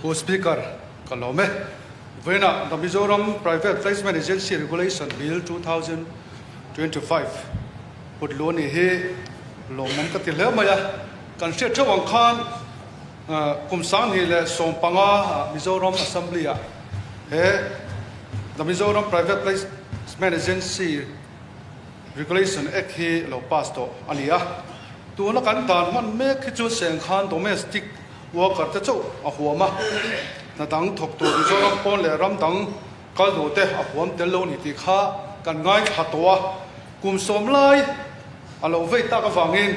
Pu Speaker, ka lawm e. Vawiinah The Mizoram Private Placement Agency Regulation Bill 2025 put luh a nih hi lawmawm ka ti hle mai a. Kan hriat theuh ang khan kum 2015 Mizoram Assembly ah he The Mizoram Private Placement Agency Regulation Act hi lo pass tawh a ni a. Tuna kan dan hman mek hi chu seng khan domestic worker te chauh a huam a, hna dang thawk tur Mizoram pawn leh ram dang kal duh te a huam tel lo ni tih kha kan ngaithla tawh a. Kum sawm lai a lo vei tak avangin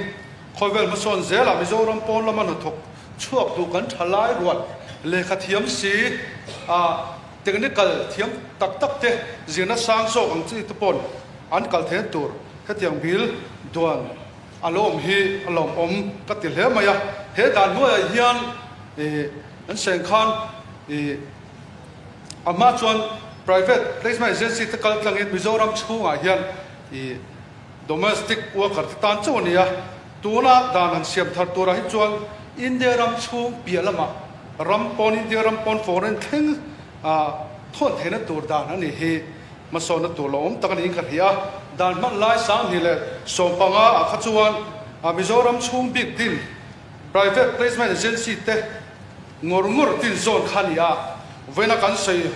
khawvel hmasawn zelah Mizoram pawn lama hnathawk chhuak duh kan tha lai rual lehkha thiam si a technical thiam tak tak te zirna sang zawk ang chi te pawn an kal theihna tur hetiang bil duan A lawm hi a lawmawm ka ti hle mai a, he dan hnuaiah hian ih an seng khan ih a hma chuan private placement agency te kal tlangin Mizoram chhungah hian ih domestic worker te tan chauh a ni a, tuna dan han siam thar turah hi chuan India ram chhung piah lamah ram pawn India ram pawn foreign thleng ah thawn theihna tur dan a nih hi. Hmasawnna tur lo awm tak a niin ka hria a, dan hman lai 2015 ah kha chuan Mizoram chhung bik din Private Placement Agency te ngawr ngawr tin zawn kha a ni a, vawiina kan sawi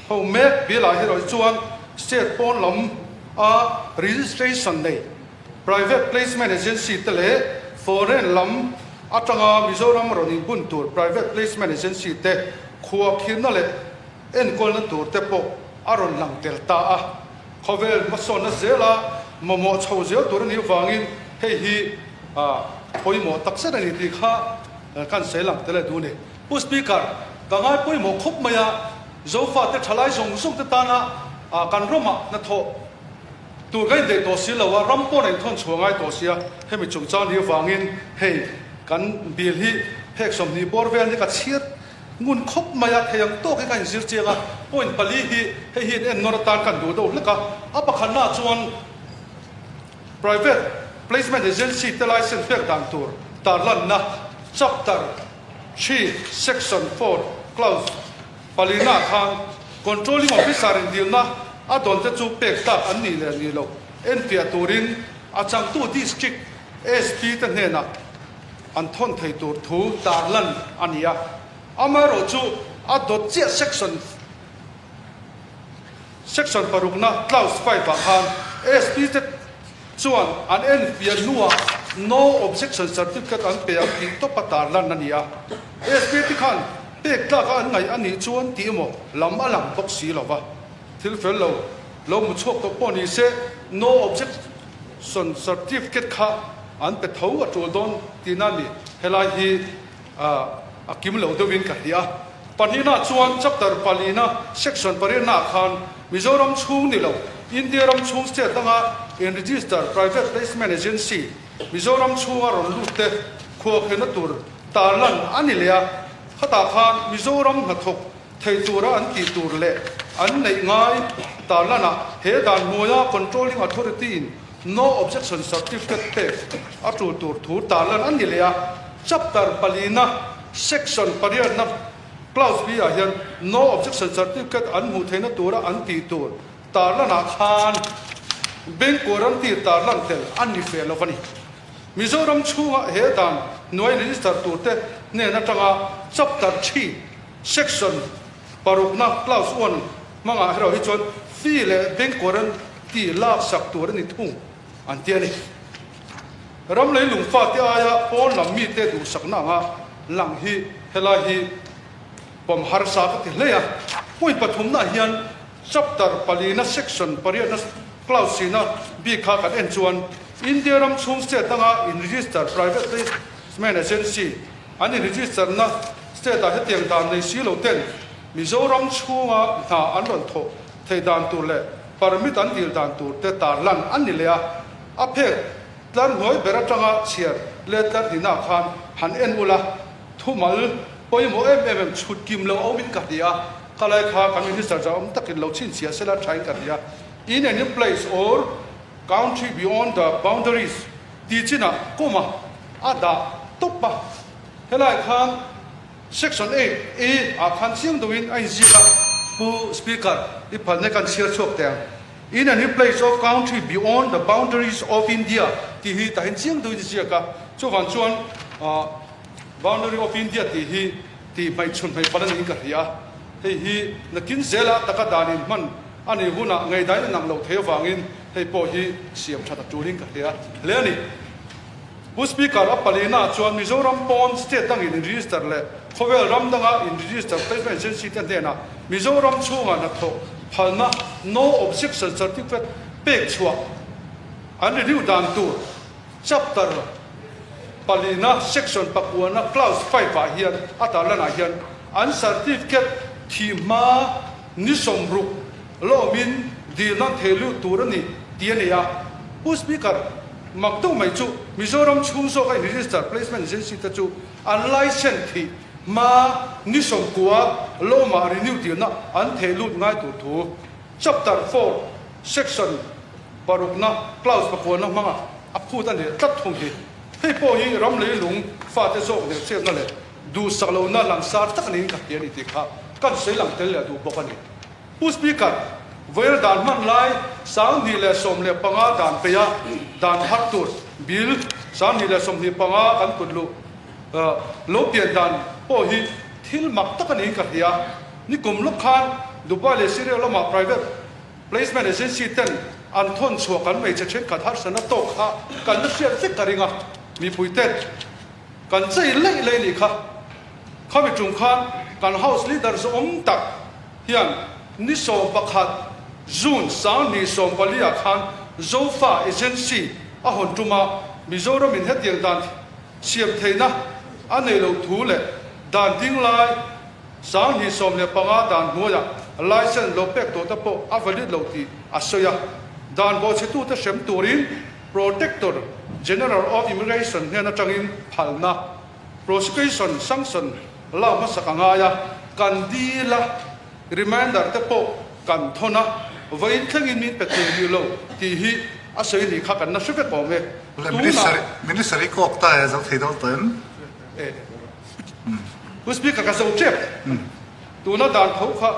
ho mek bial ah erawh hi chuan state pawn lam a registration nei Private Placement Agency te leh foreign lam atanga Mizoram rawn inbun tur Private Placement Agency te khuahkhirna leh enkawlna tur te pawh a rawn lang tel ta a. Khawvel hmasawnna zela mamawh chho zel tur a nih avangin hei hi pawimawh tak zet a ni tih kha kan sawi lang tel a duh a ni. Pu Speaker, ka ngai pawimawh khawp mai a, Zofate thalai zawng zawng te tana kan ramah hnathawh tur kan indaih tawh si lo a, ram pawn a inthawn chhuah ngai tawh sia, hemi chungchang nih avangin hei kan bill hi phek 20 bawr vel ni ka chhiat Ngun khawp mai a, thei ang tawk hi ka inzir chiang a, point pali hi hei hi an ennawn atan kan duh deuh hlek a, a pakhatnaah chuan private placement agency te license pek dan tur tarlanna chapter 3 section 4 clause palinaah khan controlling officer in dilna a dawn te chu pek tlak an nih leh nih loh enfiah turin a changtu district SP te hnenah an thawn thei tur thu tarlan a ni a, amaherawh chu a dawt chiah section section parukna clause 5 ah khan SP te chuan an enfiah hnuah no objection certificate an pe ang tih tawpa tarlan a ni a, SP te khan pek tlaka an ngaih a nih chuan tih emaw lam a lang bawk si lo va, thil fel lo lo mu chhuak tawh pawh ni se no objection certificate kha An pe tho a tul dawn tihna a ni. Helai hi a kim lo deuhin ka hria. Pahnihna chuan chapter palina section pariatnaah khan Mizoram chhung ni lo India ram chhung state danga in register private placement agency Mizoram chhunga rawn lut te khuahkhirna tur tarlan a ni leh a. Khatah khan Mizoram hnathawk thei tura an tih tur leh an neih ngai tarlanah he dan hnuaia controlling authority in No objection certificate pek a tul tur thu tarlan a ni leh a, chapter palina section pariatna clause B ah hian no objection certificate an hmuh theihna tura an tih tur tarlanah khan bank guarantee tarlan tel a ni fe lo a ni. Mizoram chhunga he dan hnuai register turte hnen atanga chapter 3 section parukna clause 1 hmangah erawh hi chuan fee leh bank guarantee lak sak tur a ni thung an ti a ni. Ram lei lungfa te aia pawn lam mite duhsakna anga lang hi helai hi pawm harsa ka ti hle a. Point pathumnaah hian chapter palina section pariatna clause sina bik kha kan en chuan India ram chhung state danga in register private placement agency an in register na state ah hetiang dan nei si lo ten Mizoram chhunga hna an rawn thawh theih dan tur leh permit an dil dan tur te tarlan an ni leh a, a phek tlar hnuai ber atanga chhiar let tlar hnihnaah khan han en ula, thumal pawimawh em em em chhut kim lo awmin ka hria a, khalai kha kan Minister zah awm takin lo chhinchhiah sela thain ka hria. In any place or country beyond the boundaries tih chinah comma a dah tawp a, helai khan. Section 8 A ah khan chiang deuhin a inziak a, Pu Speaker, i phalna kan chhiar chhuak teh ang. In any place of country beyond the boundaries of India tih hi tahin chiang deuhin i ziak a, chuvang chuan boundary of India tih hi tih hmaih chhun hmaih palh a niin ka hria a, hei hi nakin zela taka dan inhman a nih hunah ngaidain a nang loh thei avangin hei pawh hi siam that a tulin ka hria hle a ni. Pu Speaker, a palina chuan Mizoram pawn state dangin in-register leh khawvel ram danga in-register placement agency te hnenah Mizoram chhunga hnathawh phalna No Objection Certificate pek chhuah an renew dan tur Chapter palina Section pakuana Clause 5 ah hian a tarlanah hian an certificate thih hma ni 60 lawmin dilna theh lut tur a ni tih a ni a. Pu Speaker, mak deuh mai chu Mizoram chhung zawka in-register placement agency te chu an licence thih hma ni 90 lawmah renew dilna an theh lut ngai tur thu Chapter 4 Section parukna clause pakuana hmanga a phut a ni tlat thung hi. Hei pawh hi ram leilung fate zawk nen hriatna leh duhsak lohna langsar tak niin ka hria a ni tih kha kan sawi lang tel leh duh bawk a ni. Pu Speaker, vawiin dan hman lai 2015 dan peia dan har tur Bill 2025 kan put luh lo pian dan pawh hi thil mak tak a niin ka hria. Nikum lawk khan Dubai leh Syria lama private placement agency ten an thawn chhuah kan hmeichhe thenkhat harsatna tawk kha kan la hriat vek ka ring a, mipui ten kan chei leih leih nih kha. Khami tum khan kan House leader zawm tak hian ni 11 June 2014 ah khan Zofa Agency a hawn tuma Mizoram in hetiang dan siam theihna a nei loh thu leh dan ding lai 2015 dan hnuaiah licence lo pek tawh te pawh a valid lo tih a sawi a. Dan bawhchhetute hrem turin Protector General of Immigration hnen atangin phalna Prosecution sanction lak hmasak a ngai a, kan dil a, reminder te pawh kan thawn a, vawiin thlengin min pe thei rih lo tih hi a sawi nih kha kan la hre vek awm e. Le Minister Minister i kawk ta e, zo thei dawn tawh em? E. Pu Speaker ka zo tep. Tuna dan tho kha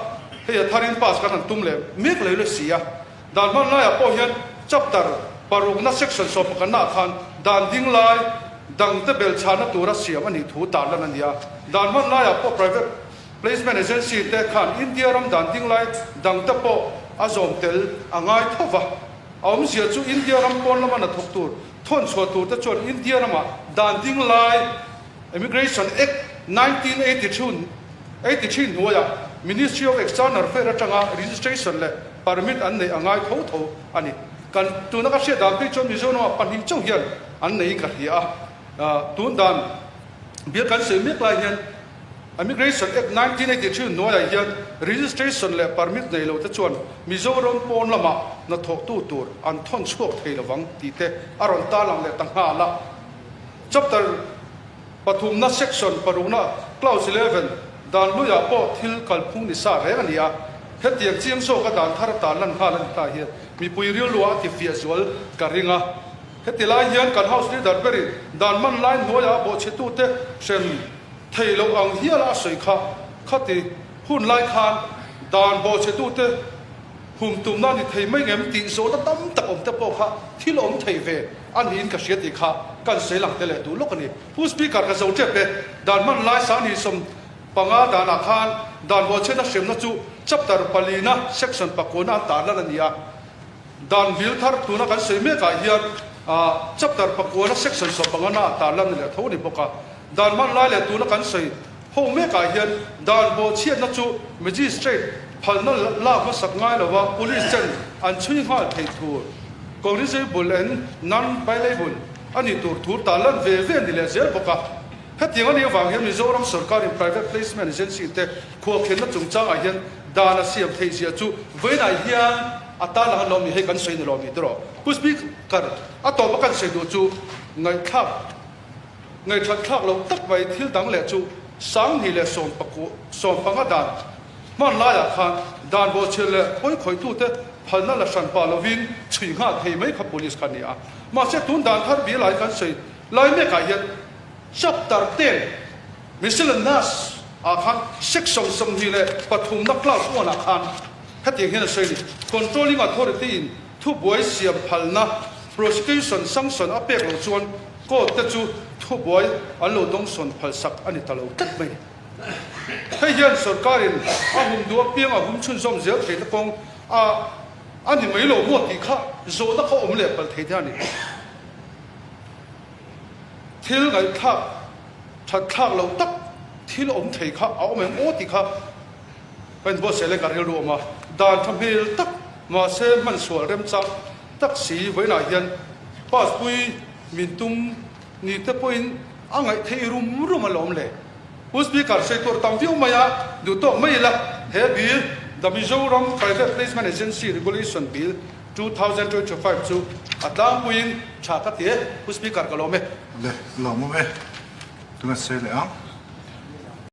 hei a tharin pass kan han tum leh mek lei la si a. Dan hman laiah pawh hian chapter parukna section 11 ah khan dan ding lai dangte belchhahna tura siam a nih thu tarlan a ni a. Dan hman laiah pawh private placement agency te khan India ram dan ding lai dangte pawh a zawm tel a ngai tho va. A awmzia chu India ram pawn lama hnathawk tur thawn chhuah tur te chuan India ramah dan ding lai Immigration Act 1983 hnuaiah Ministry of External Affairs atanga registration leh permit an neih a ngai tho tho a ni. Kan tuna ka hriat dan phei chuan Mizoramah pahnih chauh hian an neiin ka hria a. Tun dan bial kan sawi mek lai hian Immigration Act 1983 hnuaiah hian registration leh permit nei lo te chuan Mizoram pawn lamah hnathawhtu tur an thawn chhuak thei lovang tih te a rawn tarlang leh ta nghal a. Chapter pathumna section parukna clause 11 dan hluiah pawh thil kalphung ni sa reng a ni a, hetiang chiang zawka dan thar atan lan nghal a ni ta hian mipui rilruah a ti fiah zual ka ring a. Heti lai hian kan House Leader berin dan man lai hnuaiah a bawhchhetute hrem thei loh ang hiala a sawi kha khati hun lai khan dan bawhchhetute hum tumna a ni thei mai ngem tih zawhna tam tak awm te pawh kha thil awm thei ve a niin ka hria tih kha kan sawi lang te leh duh lawk a ni. Pu Speaker, ka zo tep e, dan hman lai 2015 danah khan dan bawhchhiatna hremna chu chapter palina section pakuana an tarlan a ni a. Dan vil thar tuna kan sawi mekah hian chapter pakuana section 15 na a tarlan a ni leh tho a ni bawk a. Dan hman lai leh tuna kan sawi ho mekah hian dan bawhchhiatna chu magistrate phalna lak hmasak ngai lova police ten an chhui nghal theih tur cognizable and non-bailable a nih tur thu tarlan ve ve a ni leh zel bawk a. Hetiang a nih avang hian Mizoram sorkarin private placement agency te khuahkhenna chungchangah hian dan a siam theih zia chu vawiinah hian a tarlang a lawm ni hei kan sawi ni lawm ni tiraw Pu Speaker, a tawpa kan sawi duh chu ngaihthlak Ngaihthat thlak loh tak mai thil dang leh chu 2015 dan hman laiah khan dan bawhchhiat leh pawi khawihtute phalna la hran pah lovin chhui nghal thei mai kha police kha a ni a. Mahse tun dan thar bialai kan sawi lai mekah hian chapter 10 miscellaneous. Ah khan section 23 na clause 1 ah khan hetiang hian a sawi a ni, Controlling Authority in thubuai siam phalna, prosecution sanction a pek loh chuan court te chu thubuai an lo dawngsawn phalsak a ni ta lo tlat mai. Hei hian sorkarin a hum duh apiang a hum chhunzawm zel theihna kawng a a ni mai lo maw tih kha zawhna kha awm leh palh thei te a ni. Thil ngaihthlak that thlak loh tak thil awm thei kha a awm em aw tih kha ka inbuatsaih leh ka rilru awm a, dan tha hmel tak mahse hmansual remchang tak si vawiinah hian pass pui min tum ni te pawhin a ngaih theih rum rum alawm le. Pu Speaker, sawi tur tam viau mai a, duh tawk mai ila he bill The Mizoram Private Placement Agency Regulation Bill 2025 chu a tlangpuiin tha ka ti e. Pu Speaker, ka lawm e. Le, lawm awm e. Tunge sawi leh ang?